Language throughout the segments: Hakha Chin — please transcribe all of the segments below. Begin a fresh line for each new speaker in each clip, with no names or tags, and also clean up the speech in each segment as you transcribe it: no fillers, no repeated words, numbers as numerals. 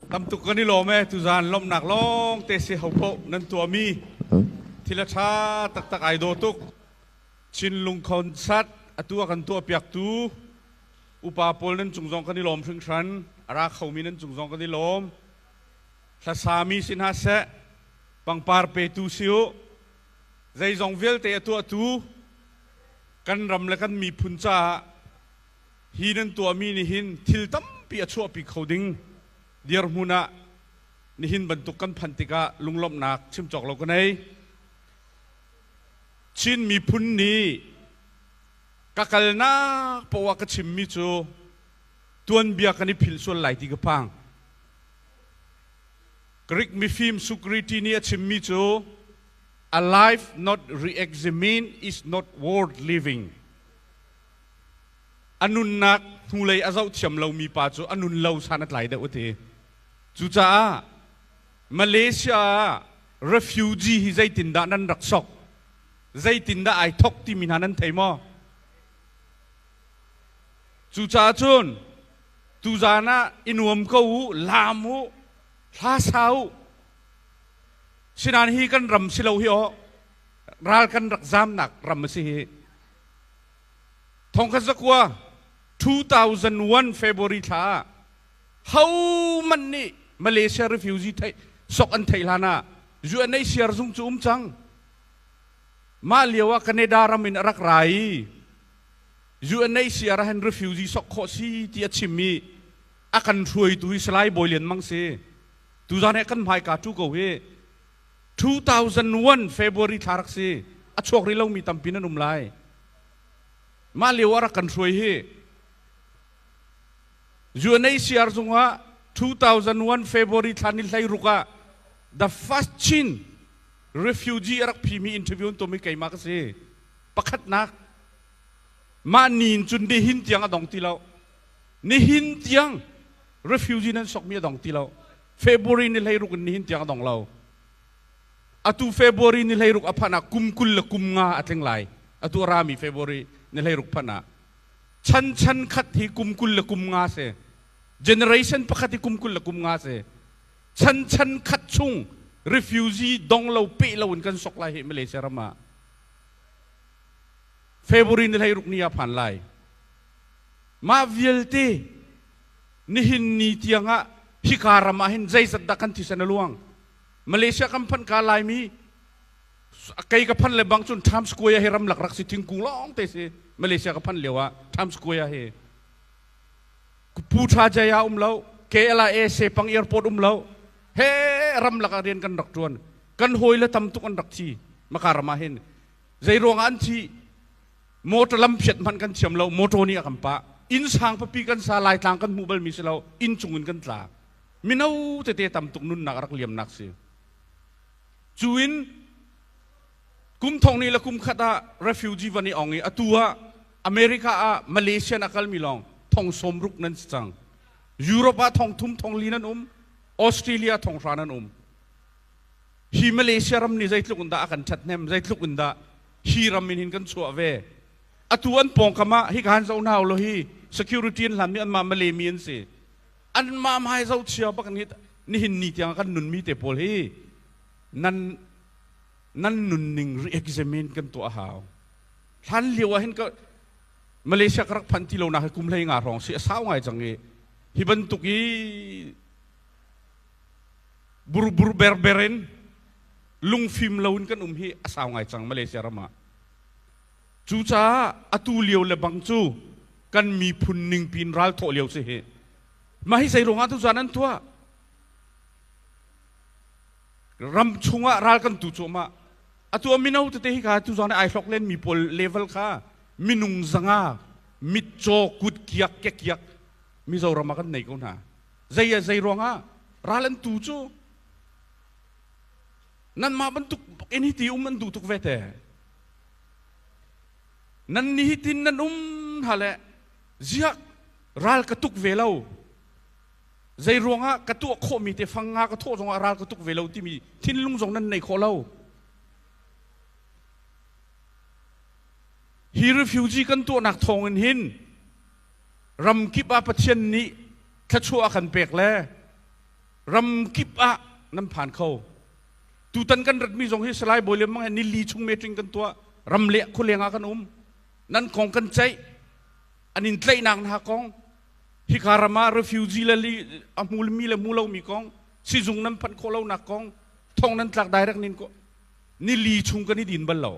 Tamtuk kan i lawm e tuzaan lawmhnak lawng te si ho paoh nan tuahmi thil a ṭha taktak ai daw tuk. Chinlung concert atu a kan tuahpiaktu upa pawl nan cung zong kan i lawm hringhran. A ra khomi nan cung zong kan i lawm. Hlasami si hna seh, pangpar petu si u, zeizong vialte a tuahtu kan ram le kan miphun caah hi nan tuahmi nih hin thil tampi a chuahpi kho ding dirhmun ah nihin bantuk kan phanh tikah lunglawmhnak chim cawk lo ka nei. Chin miphun nih ka kalnak poah ka chimmi cu tuanbia kan i philh sual lai ti ka phang. Greek mifim Socrates nih a chimmi cu a life not re-examined is not worth living. A nunnak hnulei a zoh thiam lomi pa cu a nun lo san a tlai deuh a ti. Cucaah Malaysia ah refugee hi zeitindah nan rak sok? Zeitindah ai thok timi hna nan thei maw? Cucaah cun tuzaan ah i nuam ko u, laam u, hla sa u. Sinain hi kan ram si lo hi aw, ral kan rak zamnak ram a si hi. Thongkhat zakua 2001 February thla ah hohmanh nih Malaysia refugee theih sok an theih hlan ah UNHCR zung cu um cang. Mah lio ah Canada ram in a rak ra i UNHCR ah hin refugee sok khawh si ti a chim i a kan hruaitu hi Salai Bawi Lian Mang si. Tuzan he kan hmaika tu ko hi 2001 February thla rak si. A chuak rih lomi tampi nan um lai. Mah lio ah rak kan hruai hi. UNHCR zungah 2001 February thla ni hlei ruk ah the first Chin refugee a rak phimi interview an tuahmi keimah ka si. Pakhatnak mah ni in cun nihin tiang a dong ti lo. Nihin tiang refugee nan sokmi a dong ti lo. February ni hlei ruk in nihin tiang a dong lo. Atu February ni hlei ruk a phanh ah kum 20 le kum nga a tling lai. Atu a rami February ni hlei ruk phanh ah. Chan chan khat hi kum 20 le kum nga si. Generation pakhat hi kum 20 le kum nga si. Chan chan khat chung refugee dong lo pe lo in kan sok lai hi Malaysia ram ah. February ni hlei ruk ni ah phan lai. Mah vialte nihin ni tiangah hika ram ah hin zeizat dah kan thisen a luang Malaysia kan phanh ka Laimi kei ka phanh le bang cun Times Square hi ramlak rak si thingkung lawng te si Malaysia ka phanh lio ah Times Square hi Putrajaya um lo KLIA Sepang Airport um lo he ramlak ah rian kan rak tuan kan hawi le tam tuk an rak thi maka ram ah hin zei ruangah an thi Motor lam phiat hmanh kan thiam lo, motor nih a kan pah. Inn sang papi kan sa, Laitlang kan hmuh balmi si lo, inn cung in kan tla. Mino tete tam tuk nunnak a rak liamnak si. Cu in kum thong ni le kum khat ah refugee van i ong i atu ah America ah Malaysia a kalmi lawng thong sawm ruk nan si cang. Europe ah thong thum thong li nan um, Australia thong hra nan um. Hi Malaysia ram nih zeitluk in dah a kan ṭhathnem, zeitluk in dah hi ram in hin kan chuah ve. Atu an pawngkam ah hika han zoh hna u law hi security an hlanmi anmah Malay mi an si. Anmah hmai zohchia bak in nihin ni tiang kan nunmi te pawl hi nan nan nunning re-examine kan tuah a hau. Hlan lio ah hin ka Malaysia ka rak phanh ti lo nak hi kum hlei nga hrawng si a sau ngai cang i hi bantuk i burbur berber in lungfim lo in kan um hi a sau ngai cang Malaysia ram ah. Cucaah atu lio le bang cu kan miphun ningpi in ral thawh lio si hi. Mah hi zei ruangah tu zan an tuah? Ram chungah ral kan tu cuahmah. Atu a mino tete hi kha tu zan ai hlok len mi pawl level kha minung zanga mitcaw kut kiak ke kiak Mizoram ah kan nei ko hna. Zei a zei ruangah ral an tu cu nanmah bantuk in hi ti um an duh tuk ve te. Nan ni hi tin nan um hna le ziak ral ka tuk ve lo. Zei ruangah ka tuah khawhmi te fang nga ka thawh zongah ral ka tuk ve lo timi thinlung zong nan nei khawh lo. Hi refugee kan tuahnak thawngin hin ramkip ah Pathian nih thluachuah a kan pek le. Ram kip ah nan phan kho. Tutan kan ratmi zong hi Salai Bawi Lian Mang he nili chung meeting kan tuah. Ram le khualeng ah kan um. Nan kong kan ceih. An in tlaihnak hna kong. Hika ram ah refugee le li a hmulmi le hmu lomi kong, sizung nan phanh khawh lonak kong, thong nan tlak direct nin ko. Nili chung kan i din bal lo.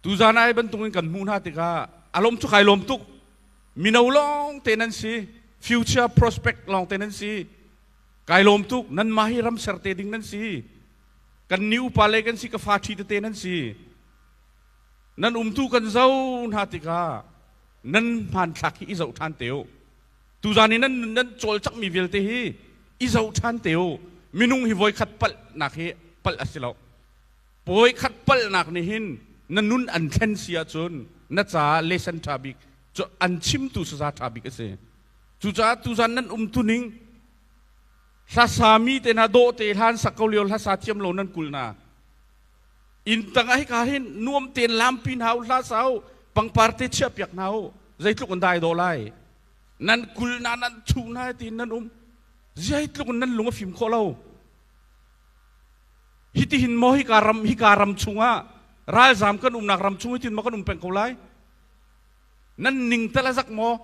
Tuzan ai bantukin kan hmuh hna tikah alom cu kai lawm tuk. Mino lawng te nan si. Future prospect lawng te nan si. Kai lawm tuk. Nan mah hi ram ser te ding nan si. Kan ni upa le kan si ka fa ṭhi tete nan si. Nan umtu kan zo hna tikah nan hmanthlak hi i zoh ṭhan te u. Tuzan i nan nan cawlcangmi vialte hi i zoh ṭhan te u. Minung hi voikhat palhnak hi palh a si lo. Voikhat palhnak nih hin na nun an thlen si ahcun na caah lesson ṭha bik cu an chimtu saza ṭha bik a si. Cucaah tuzan nan umtu ning hlasami te hna dawh te hlan sak ko lio hlasa thiam lo nan kul hna. Inn tang ah hika hin nuam tein lampi hna u hla sa u pangpar te chiah piak hna u zeitluk in dai dawh lai. Nan kul na nan thu na tiin nan um. Zeitluk in nan lung a fim khawh lo. Hitihin maw hika ram hika ram chungah ralzam kan umnak ram chung hitin maw kan um peng ko lai? Nan ning tal a zak maw?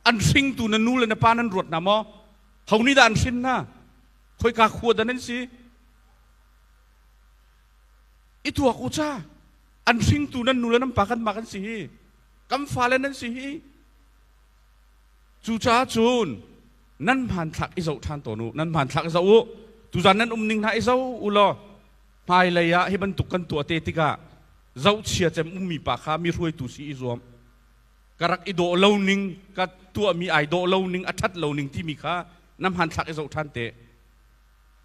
An hringtu na nu le na pa nan ruat hna maw? Ho nih dah an hrin hna? Khoika khua dah nan si? I tuak u ca. An hringtu nan nu le nan pa kan mah kan si hi. Kan fale nan si hi. Cucaah cun nan hmanthlak i zoh ṭhan tawn u. Nan hmanthlak i zoh u. Tuzan nan umning hna i zoh u law hmailei ah hi bantuk kan tuah te tikah zohchia cem ummi pa kha mi hruaitu si i zuam. Ka rak i dawh lo ning, ka tuahmi ai dawh lo ning, a ṭhat lo ning timi kha na hmanthlak i zoh ṭhan te.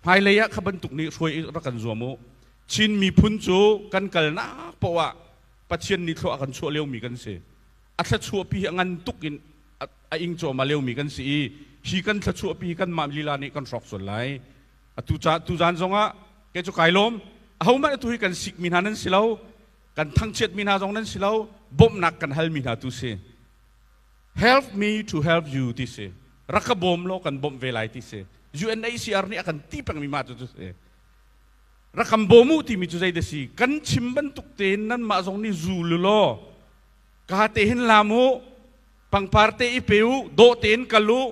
Hmailei ah kha bantuk nih hruai rak kan zuam u. Chin miphun cu kan kalnak paoh ah Pathian nih thlua a kan chuah liomi kan si. A thluachuahpi hi a ngan tuk in a ing cuahmah liomi kan si i hi kan thluachuahpi hi kanmah lila nih kan hrawk sual lai. Atu ca tuzan zongah kei cu kai lawm. Ahohmanh atu hi kan sikmi hna nan si lo, kan thangchiatmi hna zong nan si lo, bawmhnak kan halmi hna tu si. Help me to help you ti si. Rak ka bawm law kan bawmh ve lai ti si. UNHCR nih a kan ti pengmi mah cu cu si. Rak kan bawm u timi cu zei dah si? Kan chim bantuk tein nanmah zong nih zul u law ka te hin lam u, pangpar te i pe u, dawh tein kal u,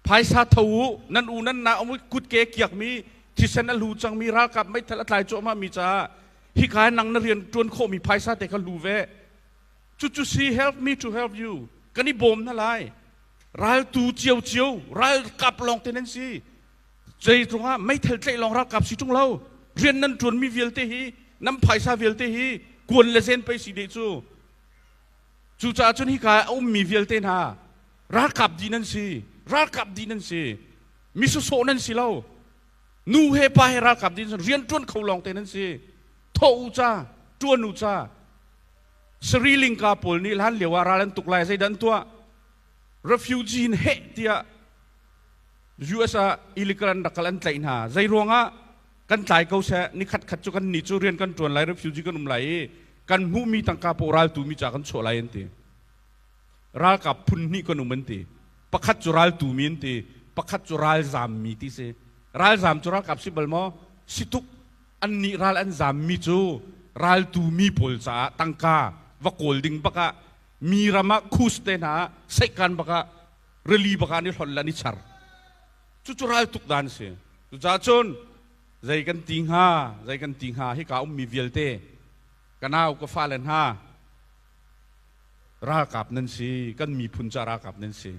phaisa tho u, nan u nan na um kutke kiakmi thisen a hlu cangmi ralkap meithal a tlai cuahmah mi caah hika nang na rian ṭuan khawhmi phaisa te kha hlu ve. Cucu si help me to help you. Kan i bawm hna lai. Raltu ciocio, ralkap lawng te nan si. Zeitlung ah meithal tlaih lawng ralkap si ṭung lo. Rian nan ṭuanmi vialte hi, nan phaisa vialte hi kuan le zen pei si deh cu. Cucaah cun hika a ummi vialte hna ralkap dih nan si. Ralkap dih nan si. Mi sawsawh nan si lo. Nu he pa he ralkap dih nan si. Rian ṭuan kho lawng te nan si. Thawh u ca, ṭuan u ca. Sri Lanka pawl nih hlan lio ah ral an tuk lai zeidah an tuah? Refugee in heh tiah US ah illegal an rak kal an tlaih hna. Zei ruangah kan tlai ko seh nikhat khat cu kan nih cu rian kan ṭuan lai refugee kan um lai i kan hmuhmi tangka paoh raltu mi ca kan chuah lai an ti. Ralkap phun hnih kan um an ti. Pakhat cu raltu mi an ti. Pakhat cu ralzam mi ti si. Ralzam cu ralkap si bal maw? Si tuk. Annih ral an zam mi cu raltu mi pawl caah tangka va kawl ding bak ah mi ram ah khus te hna ah seihkan bak ah rili bak ah an i hlonh le an i char. Cucu ral tuk dan si. Cucaah cun zei kan ti hnga, zei kan ti hnga hika ummi vialte ka nau ka fale hna ralkap nan si, kan miphun ca ralkap nan si.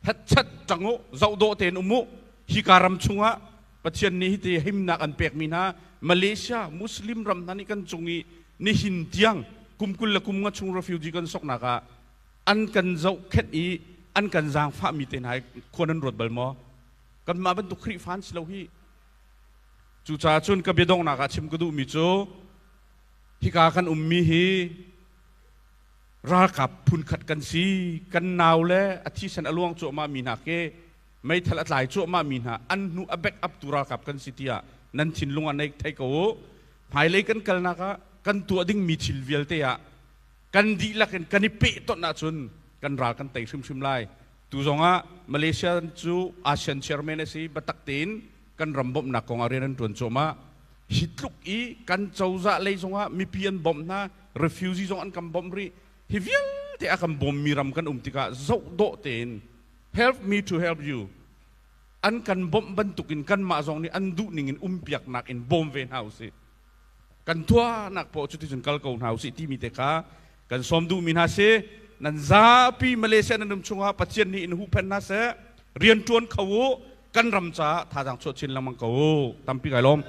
Hetchat ṭang u, zohdawh tein um u. Hika ram chungah Pathian nih hiti himnak an pekmi hna Malaysia Muslim ram hna nih kan cung i nihin tiang kum 25 chung refugee kan soknak ah an kan zohkhenh i an kan zaangfahmi te hna hi khua nan ruat bal maw? Kanmah bantuk Khrihfa an si lo hi. Cucaah cun ka biadonghnak ah chim ka duhmi cu hika kan ummi hi ralkap phunkhat kan si. Kan nau le a thisen a luang cuahmah mi hna khi meithal a tlai cuahmah mi hna an hnu a back up tu ralkap kan si tiah nan thinlung ah nei thei ko u. Hmailei kan kalnak ah kan tuah dingmi thil vialte ah kan dihlak in kan i pehtonh ahcun kan ral kan tei hrimhrim lai. Tu zongah Malaysia cu ASEAN chairman a si, biatak tein kan ram bawmhnak kong ah rian an ṭuan cuahmah. Hi tluk i kan cozah lei zongah mipi an bawmh hna, refugee zong an kan bawmh rih. Hi vialte a kan bawmmi ram kan um tikah zoh dawh tein help me to help you an kan bawmh bantukin kanmah zong nih an duh ning in umpiaknak in bawm ve hna usih. Kan tuahnak poah cuticun kal ko hna usih timi te kha kan sawm duhmi hna si. Nan zapi Malaysia nan um chungah Pathian nih in huhphenh hna seh. Rian ṭuan kho u. Kan ram caah thazaang chuah chin lengmang ko u. Tampi kai lawm.